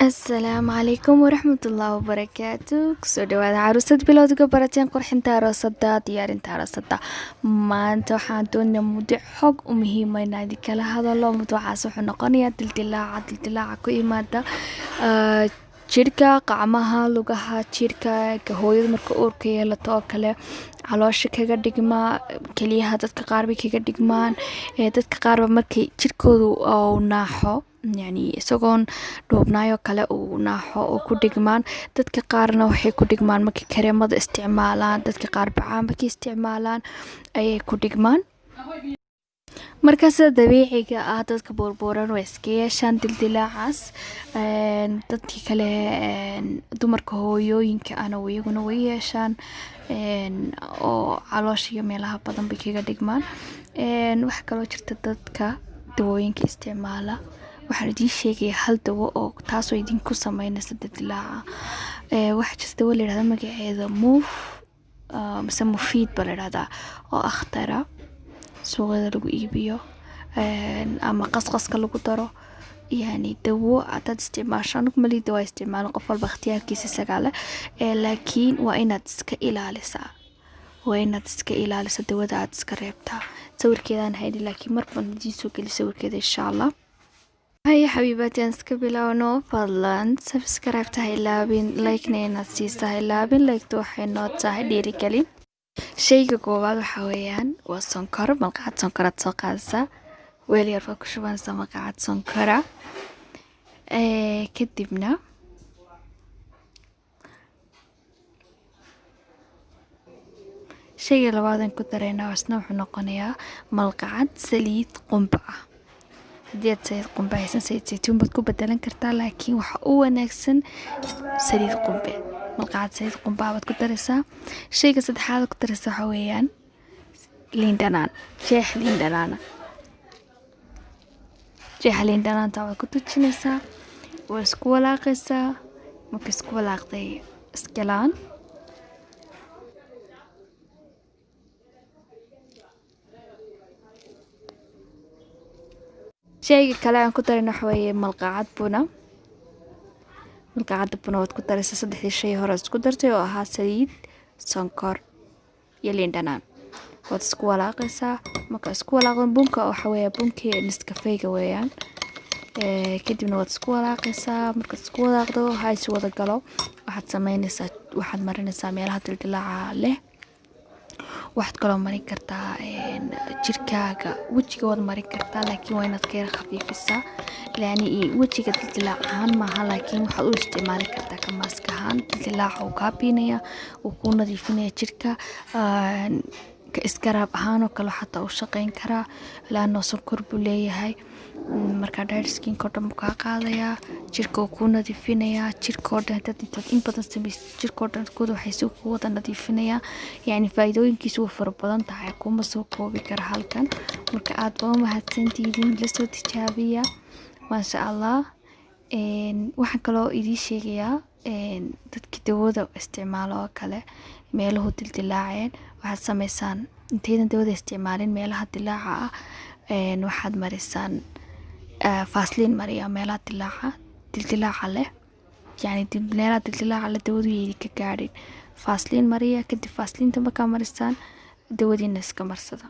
Asalaamu calaykum waraxmatullaahi wabarakaatu. Kusoo dhawaada Caruusad Bilowdga, barateen qurxinta aroosada, diyaarinta aroosada. Maanta waxaan doonaa mawduuc xog u muhiima inaan idinkala hadalo. Mawduucaas wuxuu noqonayaa dildilaaca. Dildilaaca ku imaada jidhka, qacmaha, lugaha, jidhka hooyada marka uurka yeelato oo kale, caloosha kaga dhigma, keliyaha dadka qaar bay kaga dhigmaan, dadka qaarba markay jidhkoodu uu naaxo, yani isagoon dhuubnaayoo kale uu naaxo oo ku dhigmaan. Dadka qaarna waxay ku dhigmaan markay kareemada isticmaalaan, dadka qaar bacaan markay isticmaalaan ayay ku dhigmaan. Marka sida dabiiciga ah dadka buurbuuran way iska yeeshaan dildilaacaas. Dadkii kale, dumarka hooyooyinka ana iyaguna way yeeshaan oo caloosha iyo meelaha badan bay kaga dhigmaan. Waxaa kaloo jirta dadka dawooyinka isticmaala. Waxaan idiin sheegaya hal dawo oo taasoo idinku sameynaysa dildilaaca. Waxaa jirta dawo la yidhahdo magaceeda Move mise Mufiid baa la yidhahdaa, oo akhtara suuqyada lagu iibiyo ama qasqaska lagu daro. Yani dawo hadaad isticmaasho, anigu malii dawo isticmaalo, qof walba ikhtiyaarkiisa isagaa leh, laakiin waa inaad iska ilaalisaa, waa inaad iska ilaaliso dawada, aad iska reebtaa. Sawirkeedaan hayni, laakiin mar baan idiin soo geli sawirkeeda, insha Allah. Haya xabiibaati, aan iska bilowno. Fadlan subscribe ta ha ilaabin, like-na inaad siisa ha ilaabin. Like-ta waxay noo tahay dhiirigelin. Shayga koowaad waxaa weeyaan waa sonkor. Malqacad sonkoraad soo qaadaysaa, weel yar baad ku shubanaysaa malqacad sonkora. Kadibna shayga labaad aan ku daraynaa isna wuxuu noqonayaa malqacad saliid qumba ah. Haddii aad saliid qumbe haysan, saliid saytuun baad ku bedelan kartaa, laakiin waxa u wanaagsan saliid qumbe. Malqacad saliid qumbe ah baad ku daraysaa. Shayga saddexaad ku daraysaa waxa weeyaan liin dhanaan, jeex liin dhanaana. Jeexa liin dhanaanta waad ku tujinaysaa, waa isku walaaqaysaa. Marka isku walaaqday iskalaan. Shayga kale aan ku darayna waxa weeye malqacad buna. Malqacadda buna waad ku daraysaa saddexdii shay hore isku dartay, oo ahaa saliid, sonkor iyo liin dhanaan. Waad isku walaaqaysaa. Marka isku walaaqdo, bunka waxa weeye bunkii Nescafega weeyaan. Kadibna waad isku walaaqaysaa. Markaad isku walaaqdo, ha is wada galo. Waxaad sameynaysaa, waxaad marinaysaa meelaha dildilaaca leh. Waxaad kaloo marin kartaa jirkaaga, wejiga waad marin kartaa, laakiin waa inaad ka yara khafiifisaa. Yani wejiga dildilaac ahaan maaha, laakiin waxaad u isticmaali kartaa ka mask ahaan. Dildilaaca uu kaa biinaya, uu kuu nadiifinaya jirka. Ka scrub ahaan oo kale xataa u shaqeyn karaa, laano sonkor buu leeyahay. Markaa dry skin oo dhan buu kaa qaadayaa, jirka uu kuu nadiifinayaa, jirka oo dhan. Hadaad intaad in badan samaysid, jirka oo dhan kuwada waxay si kuu wada nadiifinayaa. Yani faa'iidooyinkiisu way fara badan tahay, kuma soo koobi kara halkan. Marka aad baa u mahadsantihiin, lasoo tijaabiya, maasha Allah. Waxaan kaloo idiin sheegayaa dadka dawada isticmaalo oo kale, meeluhu dildilaaceen, waxaad sameysaan intaydan dawada isticmaalin meelaha dilaaca ah waxaad marisaan Vaseline. Mariya meelaha dilaaca, dildilaaca leh, yani meelaha dildilaaca leh dawadu yaydi ka gaadhin. Vaseline mariya. Kadib Vaselinta markaa marisaan, dawadiina iska marsada.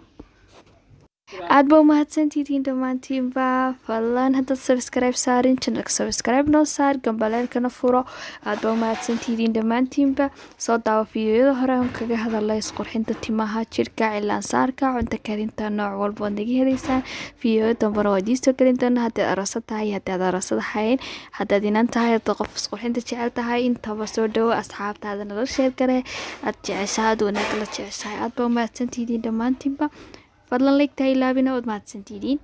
Aad baa umahadsantihiin dhammaantiinba. Fadlan haddaad subscribe saarin channelka, subscribe noo saar, gambaleelkana furo. Aad baa umahadsantihiin dhammaantiinba. Soo daawo fiidiyoyada hore aan kaga hadalay isqurxinta, timaha, jirka, cilaan saarka, cunto karinta, nooc walba waad naga heleysaan. Fiidiyoyo dambana waa idiin soo gelin doonaa. Haddaad aroosad tahay, haddaad aroosad ahayn, haddaad inan tahay, haddaad qof isqurxinta jecel tahay, intaba soo dhawo. Asxaabtaada nala share gare aad jeceshahay, aad wanaagga la jeceshahay. Aad baa umahadsantihiin dhammaantiinba. Fadlan like-ta ha ilaabina. Waad mahadsantihiin.